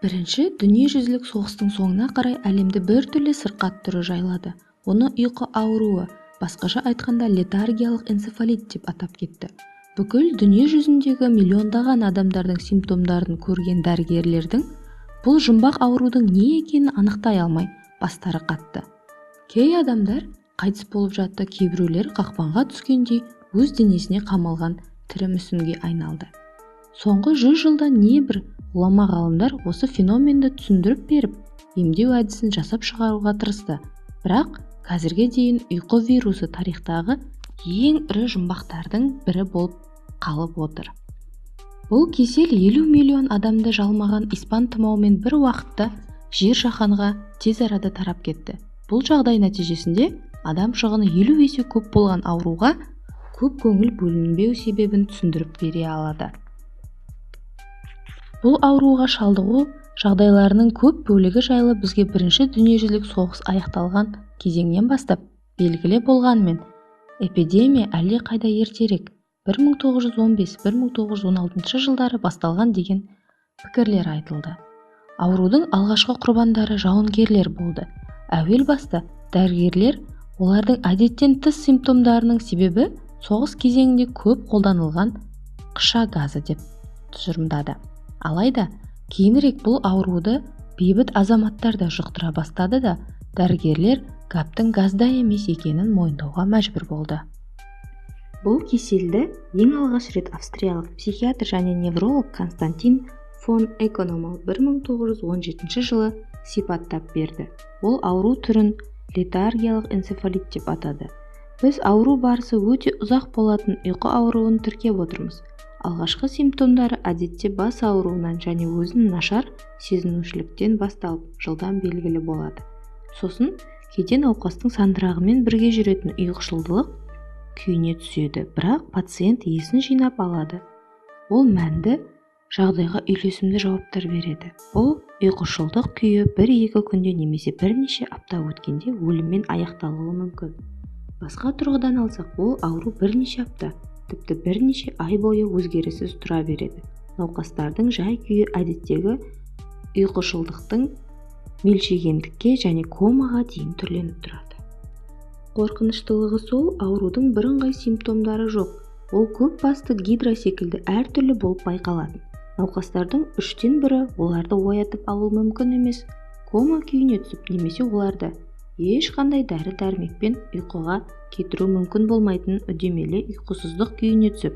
Бірінші дүниежүзілік соғыстың соңына қарай әлемді біртүрлі сырқат түрі жайлады. Оны ұйқы ауруы, басқаша айтқанда летаргиялық энцефалит деп атап кетті. Бүкіл дүние жүзіндегі миллиондаған адамдардың симптомдарын көрген дәрігерлердің бұл жұмбақ аурудың не екенін анықтай алмай бастары қатты. Кей адамдар қайтыс болып жатты, кейбіреулер қақпанға түскендей өз денесіне қамалған тірі мүсінге айналды. Соңғы 100 жылда небір ғұлама ғалымдар осы феноменді түсіндіріп беріп, емдеу әдісін жасап шығаруға тырысты. Бірақ қазірге дейін ұйқы вирусы тарихтағы ең ірі жұмбақтардың бірі болып қалып отыр. Бұл кесел 50 миллион адамды жалмаған испан тұмауымен бір уақытта жер жаһанға тез арада тарап кетті. Бұл жағдай нәтижесінде адам шығыны 50 есе көп болған ауруға көп көңіл бөлінбеу себебін түсіндіріп бере алады. Бұл ауруға шалдығу жағдайларының көп бөлігі жайлы бізге бірінші дүниежүзілік соғыс аяқталған кезеңнен бастап белгілі болғанымен, эпидемия әлдеқайда ертерек 1915-1916 жылдары басталған деген пікірлер айтылды. Аурудың алғашқы құрбандары жауынгерлер болды. Әуел баста дәрігерлер олардың әдеттен тыс симптомдарының себебі соғыс кезеңінде көп қолданылған қыша газы деп тұжырымдады. Алайда кейінірек бұл ауруды бейбіт азаматтар да жұқтыра бастады да, дәрігерлер гәптің газда емес екенін мойындауға мәжбүр болды. Бұл кеселді ең алғаш рет австриялық психиатр және невролог Константин фон Экономо 1917 жылы сипаттап берді. Ол ауру түрін летаргиялық энцефалит деп атады. Біз ауру барысы өте ұзақ болатын ұйқы ауруын тіркеп отырмыз. Алғашқы симптомдары әдетте бас ауруынан және өзін нашар сезінушіліктен басталып, жылдам белгілі болады. Сосын кейде науқастың сандырағымен бірге жүретін ұйқышылдық күйіне түседі, бірақ пациент есін жинап алады. Ол мәнді жағдайға үйлесімді жауаптар береді. Бұл ұйқышылдық күйі 1-2 күнде немесе бірнеше апта өткенде өліммен аяқталуы мүмкін. Басқа тұрғыдан алсақ, ол ауру бірнеше апта, тіпті бірнеше ай бойы өзгеріссіз тұра береді. Науқастардың жай-күйі әдеттегі ұйқышылдықтың мелшигендікке және комаға дейін түрленіп тұрады. Қорқыныштылығы сол, аурудың бірыңғай симптомдары жоқ. Ол көп басты гидра секілді әртүрлі болып байқалады. Науқастардың 1/3 оларды оятып алу мүмкін емес, кома күйіне түсіп немесе оларды ешқандай дәрі-дәрмекпен ұйқыға кетіру мүмкін болмайтын үдемелі ұйқысыздық күйіне түсіп,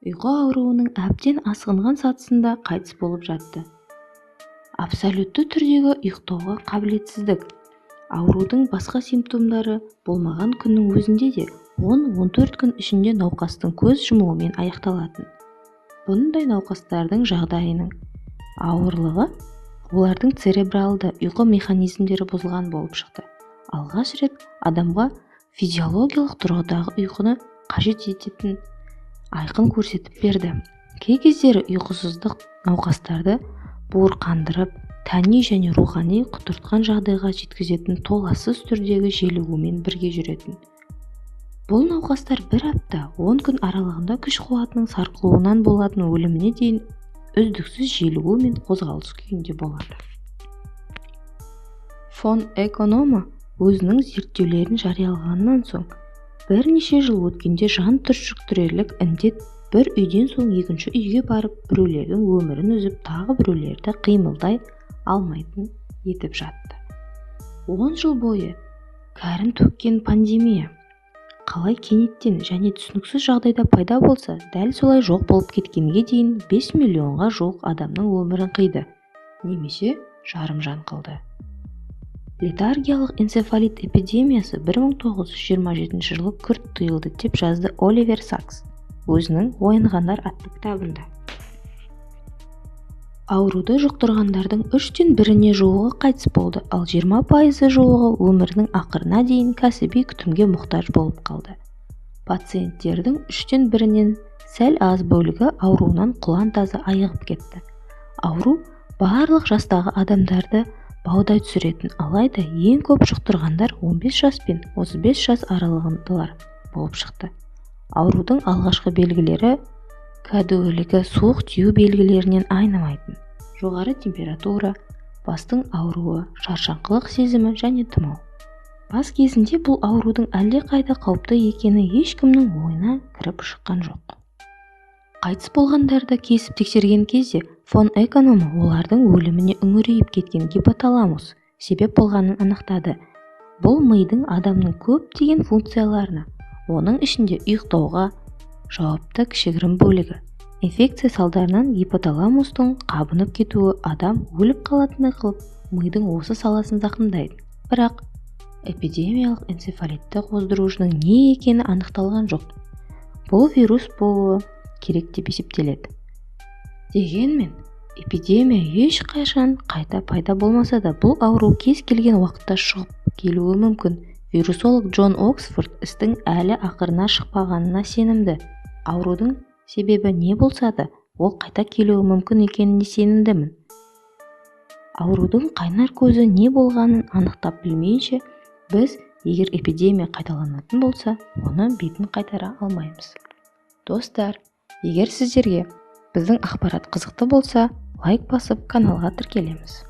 ұйқы ауруының әбден асқынған сатысында қайтыс болып жатты. Абсолютті түрдегі ұйықтауға қабілетсіздік. Аурудың басқа симптомдары болмаған күннің өзінде де 10-14 күн ішінде науқастың көз жұмуымен аяқталатын. Бұндай науқастардың жағдайының ауырлығы олардың церебралды ұйқы механизмдері бұзылған болып шықты. Алғаш рет адамға физиологиялық тұрғыдағы ұйқыны қажет ететін айқын көрсетіп берді. Кей кездері ұйқысыздық науқастарды буырқандырып, тәни және рухани құтыртқан жағдайға жеткізетін толассыз түрдегі желігумен бірге жүретін. Бұл науқастар бір апта 10 күн аралығында күш-қуатының сарқылуынан болатын өліміне дейін үздіксіз желігу мен қозғалыс күйінде болады. Фон Экономо өзінің зерттеулерін жариялағаннан соң бірнеше жыл өткенде жан түршіктірерлік індет бір үйден соң екінші үйге барып, біреулердің өмірін үзіп, тағы біреулерді қимылдай алмайтын етіп жатты. 10 жыл бойы кәрін төккен пандемия қалай кенеттен және түсініксіз жағдайда пайда болса, дәл солай жоқ болып кеткенге дейін 5 миллионға жуық адамның өмірін қиды немесе жарымжан қылды. Летаргиялық энцефалит эпидемиясы 1927 жылы күрт тыйылды деп жазды Оливер Сакс өзінің Оянғандар атты кітабында. Ауруды жұқтырғандардың 1/3-іне жуығы қайтыс болды, ал 20% жуығы өмірінің ақырына дейін кәсіби күтімге мұқтаж болып қалды. Пациенттердің 1/3-інен сәл аз бөлігі ауруынан құлан таза айығып кетті. Ауру барлық жастағы адамдарды баудай түсіретін, алайда ең көп жұқтырғандар 15 жас пен 35 жас аралығындағылар болып шықты. Аурудың алғашқы белгілері кәдуілгі суық тию белгілерінен айнымайтын. Жоғары температура, бастың ауруы, шаршаңқылық сезімі және тұмау. Бас кезінде бұл аурудың әлдеқайда қауіпті екені ешкімнің ойына кіріп шыққан жоқ. Қайтыс болғандарды кесіп тексерген кезде фон Экономо олардың өліміне үңірейіп кеткен гипоталамус себеп болғанын анықтады. Бұл мидың адамның көптеген функцияларына, оның ішінде ұйықтауға жауапты кішігірім бөлігі. Инфекция салдарынан гипоталамустың қабынып кетуі адам өліп қалатындай қылып мидың осы саласын зақымдайды. Бірақ эпидемиялық энцефалитті қоздырушының не екені анықталған жоқ. Бұл вирус болуы керек деп есептеледі. Дегенмен, эпидемия ешқашан қайта пайда болмаса да, бұл ауру кез келген уақытта шығып келуі мүмкін. Вирусолог Джон Оксфорд істің әлі ақырына шықпағанына сенімді. Аурудың себебі не болса да, ол қайта келуі мүмкін екеніне сенімдімін. Аурудың қайнар көзі не болғанын анықтап білмейінше, біз егер эпидемия қайталанатын болса, оны бетін қайтара алмаймыз. Достар, егер сіздерге біздің ақпарат қызықты болса, лайк басып каналға тіркелеміз.